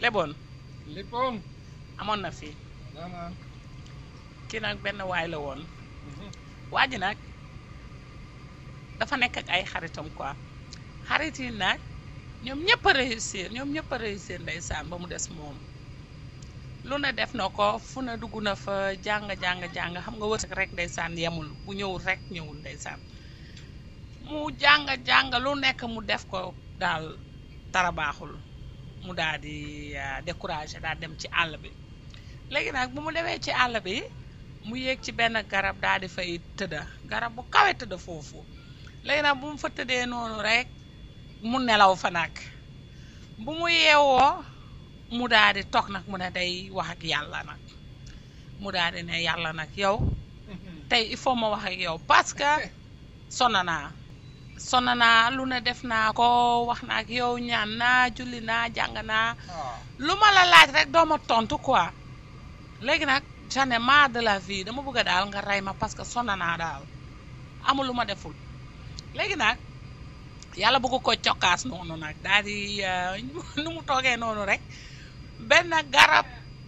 leboon lippoon amoon na fi naanaan kii nag benn waay la woon waa ji nag dafa nekk ak ay xaritam quoi xarit yi nag ñoom ñëpp a réussir ndeysaan ba mu des moom lu ne def na ko fu ne dugg na fa jàng xam nga wërsëg rek ndeysaan yemul bu ñëwul rek ñëwul ndeysaan mu jàng lu nekk mu def ko daal dara baaxul mu daal di découragé daal dem ci àll bi léegi nag bu mu demee ci àll bi mu yéeg ci benn garab daal di fay tëdda garab bu kawe tëdda foofu léegi nag bu mu fa tëddee noonu rek mu nelaw fa nag bu mu yeewoo mu daal di toog nag mu ne day wax ak yàlla nag mu daal di ne yàlla nag yow tey il faut ma wax ak yow parce que sonn naa lu ne def naa ko wax naa ak yow ñaan naa julli naa jàng naa lu ma la laaj rek doo ma tontu quoi léegi nag j'en ai marre de la vie dama bëgg daal nga rey ma parce que sonn naa daal amul lu ma deful léegi nag yàlla bëgg ko cokkaas noonu nag daal di nu mu toogee noonu rek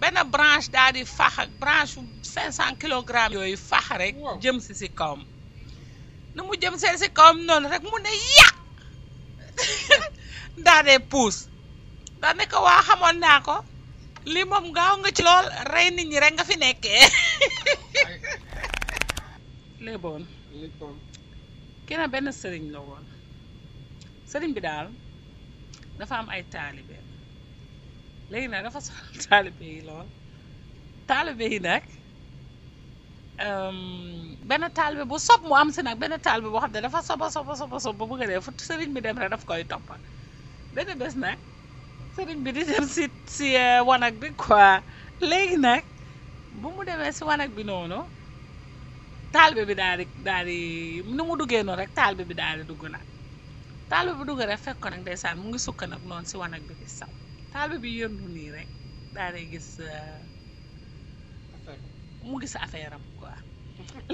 benn branche daal di fax ak branche 500 kilogrammes yooyu fax rek jëm si kawam nu mu jëm si kawam noonu rek mu ne yàq daa dee puus daa ne ko waa xamoon naa ko lii moom gaaw nga ci lool rey nit ñi rek nga fi nekkee léeboon lippoon kii na benn sëriñ la woon sëriñ bi daal dafa am ay taalibe léegi nag dafa soxla taalibe yi lool taalibe yi nag benn taalibe bu sob mu am si nag benn taalibe boo xam ne dafa soba ba bëgg a dee fu sëriñ bi dem rek daf koy toppa benn bés nag sëriñ bi di dem si wanag bi quoi léegi nag bu mu demee si wanag bi noonu taalibe bi daal di nu mu duggee noonu rek taalibe bi daal di dugg nag taalibe bi dugg rek fekk ko nag ndeysaan mu ngi sukk nag noonu si wanag bi di saw taalibe bi yëndu nii rek daal di gis mu gis affaire am quoi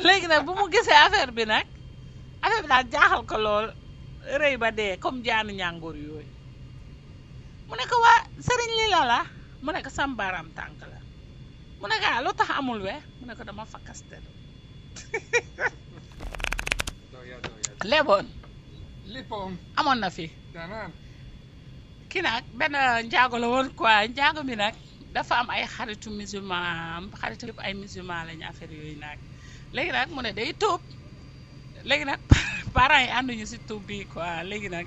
léegi nag bu mu gisee affaire bi nag affaire bi daal jaaxal ko lool rëy ba dee comme jaanu ñàngoor yooyu mu ne ko waa sëriñ li la mu ne ko sam baaraam tànk la mu ne ko lu tax amul we mu ne ko dama fakkaste léeboon lippoon amoon na fi naanaan kii nag benn njaago la woon quoi njaago bi nag dafa am ay xaritu musulman xaritu yëpp ay musulman lañu affaire yooyu nag léegi nag mu ne day tuub léegi nag parents yi ànduñu si tuub bi quoi léegi nag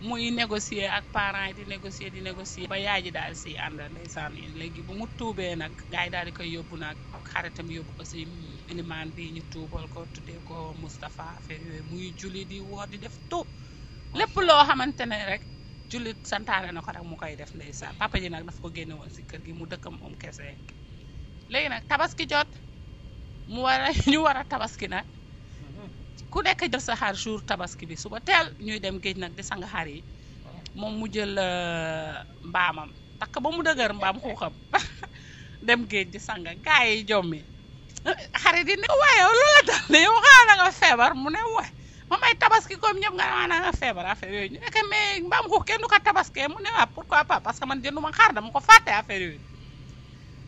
muy négocier ak parents yi di négocier ba yaay ji daal si ànd ndeysaan léegi bu mu tuubee nag gars yi daal di koy yóbbu nag xaritam yóbbu ko si ilimaan bi ñu tuubal ko tuddee ko Moustapha affaire yooyu muy julli di woor di def tuub lépp loo xamante ne rek jullit santaane na ko rek mu koy def ndeysaan papa ji nag daf ko génne woon si kër gi mu dëkkam moom kese léegi nag tabaski jot ñu war a tabaski nag ku nekk jël sa xar jour tabaski bi suba teel ñuy dem géej nag di sang xar yi moom mu jël mbaamam takk ba mu dëgër mbaam xuuxam dem géej di sang gaa yi jommi xar yi di ne waaye lu la dal ne yow xanaa nga feebar mu ne waay moom ay tabaski comme ñëpp nga maanaam nga feebar affaire yooyu ñu nekk mais mbaam xuux kenn du ko tabaskee mu ne waa pourquoi pas parce que man jënduma xar dama ko fàtte affaire yooyu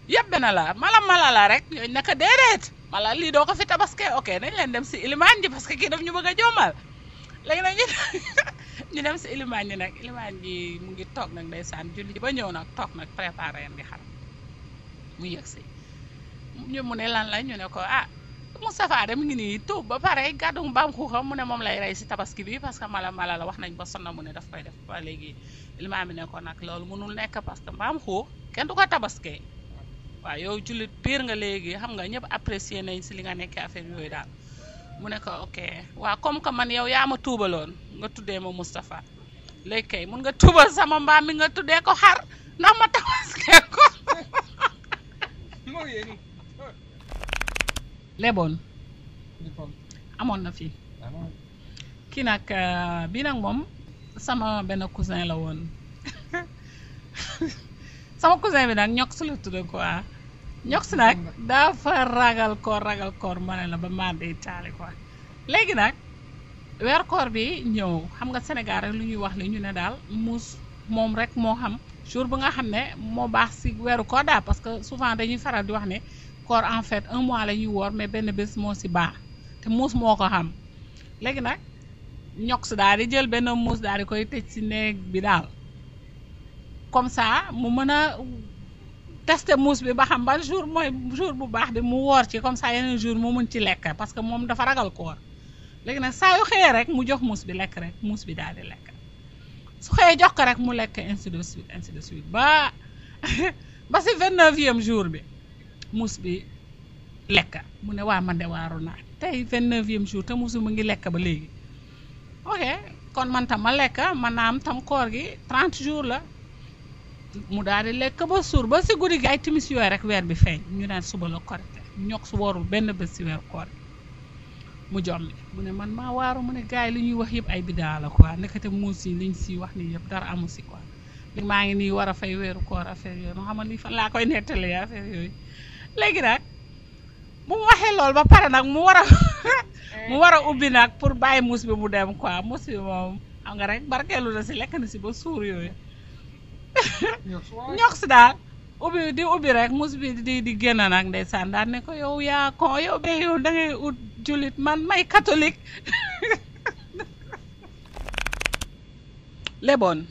yëpp benn la mala la rek ñooñu naka déedéet mala lii doo ko fi tabaskee ok nañ leen dem si ilimaan ji parce que kii daf ñu bëgg a jommal léegi nag ñu dem si ilimaan ji nag ilimaan ji mu ngi toog nag ndeysaan julli ba ñëw nag toog nag préparé di xar mu yëg si ñu mu ne lan la ñu ne ko ah Moustapha de mu ngi nii tuub ba pare gàddu mbaam xuuxam mu ne moom lay rey si tabaski bi parce que mala la wax nañ ba sonna mu ne daf koy def ba léegi ilimaan bi ne ko nag loolu mënul nekk parce que mbaam xuux kenn du ko tabaskee waaw yow jullit piir nga léegi xam nga ñëpp apprécier nañ si li nga nekkee affaire yooyu daal mu ne ko ok waaw comme que man yow yaa ma tuubaloon nga tuddee ma Moustapha léegi kay mun nga tuubal sama mbaam mi nga tuddee ko xar ndax ma tabaskee ko léeboon lippoon amoon na fi naanaan kii nag bii nag moom sama benn cousin la woon sama cousin bi nag ñox la tudd quoi ñox nag dafa ragal koor ma ne la ba maar day taali quoi léegi nag weer koor bi ñëw xam nga Sénégal rek lu ñuy wax li ñu ne daal muus moom rek moo xam jour bu nga xam ne moo baax si weeru koor daal parce que souvent dañuy faral di wax ne koor en fait un mois la ñuy woor mais benn bés moo si baax te muus moo ko xam léegi nag ñox si daal di jël benn muus daal di koy tëj si néeg bi daal comme ça mu mën a tester muus bi ba xam ban jour mooy jour bu baax bi mu woor ci comme ça yeneen jour mu mun ci lekk parce que moom dafa ragal koor léegi nag saa yu xëyee rek mu jox muus bi lekk rek muus bi daal di lekk su xëyee jox ko rek mu lekk ainsi de suite ba ba si 29e jour bi muus bi lekk mu ne waa man de waaru naa tey 29e jour te muus bi mu ngi lekk ba léegi ok kon man tam ma lekk maanaam tam koor gi 30 jours la mu daal di lekk ba suur ba si guddi gi ay timis yooyu rek weer bi feeñ ñu naan suba la korite ñox su warul benn bés si weer koor mu jommi mu ne man maa waaru mu ne gars yi li ñuy wax yëpp ay bidaa la quoi nekkate muus yi liñ si wax nii yëpp dara amu si quoi léegi maa ngi nii war a fay weeru koor affaire yooyu ma xamal ni fan laa koy nettalee affaire yooyu léegi nag bu mu waxee loolu ba pare nag mu war a ubbi nag pour bàyyi muus bi mu dem quoi muus bi moom xam nga rek barkeelu na si lekk na si ba suur yooyu ñox si daal ubbi rek muus bi di génn nag ndeysaan daal ne ko yow yaa ko yow be yow da ngay ut jullit man may catholique leboon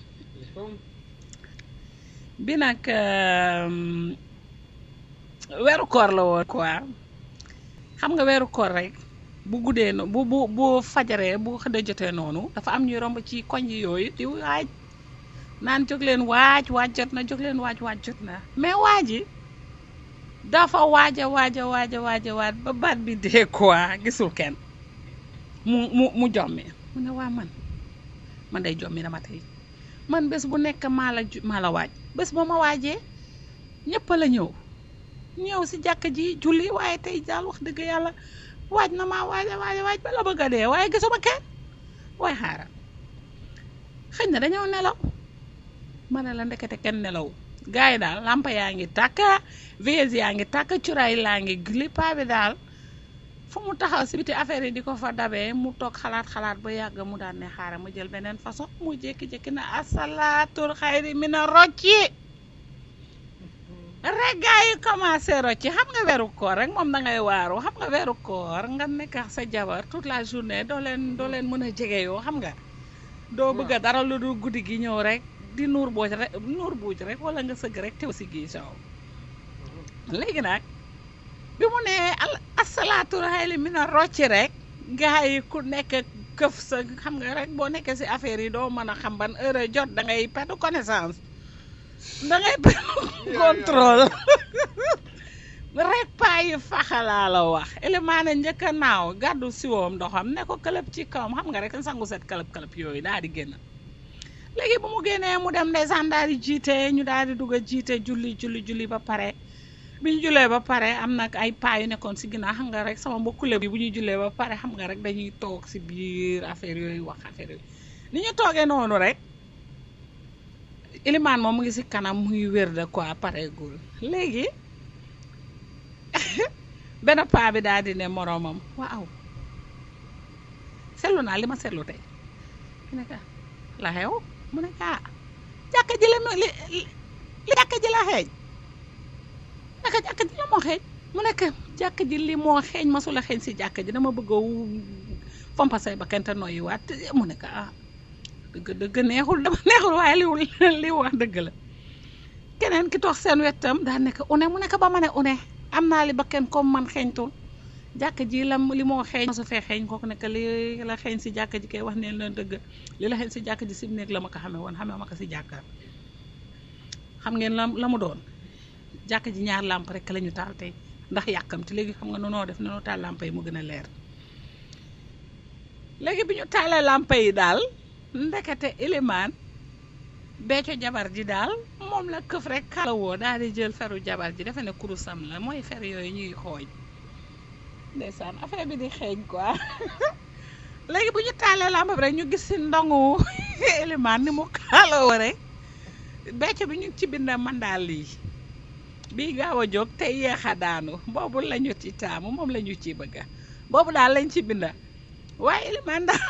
bi nag weeru koor la woon quoi xam nga weeru koor rek bu guddee bu fajaree bu xëdda jotee noonu dafa am ñuy romb ci koñ yi yooyu di waaj naan jóg leen waaj jot na jóg leen waaj jot na mais waaji dafa waaj ba baat bi dee quoi gisul kenn mu jommi mu ne waa man day jommi dama tey man bés bu nekk maa la waaj bés ba ma waajee ñëpp la ñëw si jàkka ji julli waaye tey daal wax dëgg yàlla waaj na maa waaj ba la bëgg a dee waaye gisuma kenn waaye xaaral xëy na dañoo nelaw ma ne la ndekete kenn nelaw gars yi daal lampa yaa ngi tàkk veilleuses yaa ngi tàkk cuuraay laa ngi gli paa bi daal fu mu taxaw si biti affaire yi di ko fa dabee mu toog xalaat ba yàgg mu daan ne xaaral ma jël beneen façon mu jékki-jékki na asalaatul xayri mina rocci rek gars yi commencé rocci xam nga weeru koor rek moom da ngay waaru xam nga weeru koor nga nekk ak sa jabar toute la journée doo leen mën a jege yoo xam nga doo bëgg a dara lu dul guddi gi ñëw rek di nuur buuj rek wala nga sëgg rek tew si gii sow léegi nag bi mu ne asalaatu xayli mina rocci rek gars yi ku nekk këf sa xam nga rek boo nekkee si affaire yi doo mën a xam ban heure jot da ngay perdre connaissance da ngay perdre contrôle rek paa yi faxalaa la wax élément njëkk a naaw gàddu siwoom ndoxam ne ko këlëb ci kawam xam nga rek sangu set këlëb yooyu daal di génn léegi bu mu génnee mu dem ndeysaan daal di jiite ñu daal di dugg a jiite julli ba pare bi ñu jullee ba pare am nag ay paa yu nekkoon si ginnaaw xam nga rek sama mbokku lébu yi bu ñuy jullee ba pare xam nga rek dañuy toog si biir affaire yooyu wax affaire yooyu ni ñu toogee noonu rek ilimaan moom mu ngi si kanam muy wér de quoi pareegul léegi benn paa bi daal di ne moroomam waaw seetlu naa li ma seetlu tey mu ne ka la xew mu ne ka jàkka ji la li jàkka ji la xeeñ naka jàkka ji la moo xeeñ mu nekk jàkka ji li moo xeeñ masula xeeñ si jàkka ji dama bëgg a fompa say ba kente noyyi waat mu ne ka dëgg neexul dama neexul waaye li wax dëgg la keneen ki toog seen wetam daa nekk une mu nekk ba ma ne une am naa li ba kenn comme man xeeñtul jàkka ji li moo xeeñ masu fee xeeñ kooku nekk li la xeeñ si jàkka ji kay wax neen la dëgg li la xeeñ si jàkka ji si néeg la ma ko xamee woon xamee ma ko si jàkka xam ngeen la mu doon jàkka ji ñaar làmp rek la ñu taal tey ndax yàkkamti léegi xam nga nonoo def nanoo taal làmp yi mu gën a leer léegi bi ñu taalee làmp yi daal ndekete ilimaan becco jabar ji daal moom la këf rek kala woo daal di jël feru jabar ji defe ne kurusam la mooy fer yooyu ñuy xooj ndeysaan affaire bi di xeeñ quoi léegi bu ñu taalee làmp bi rek ñu gis si ndongu ilimaan ni mu kala woo rek becco bi ñu ci bind mandaal lii bii gaaw a jóg te yeex a daanu boobu la ñu ci taamu moom la ñu ci bëgga boobu daal lañ ci binda waaye ilimaan daal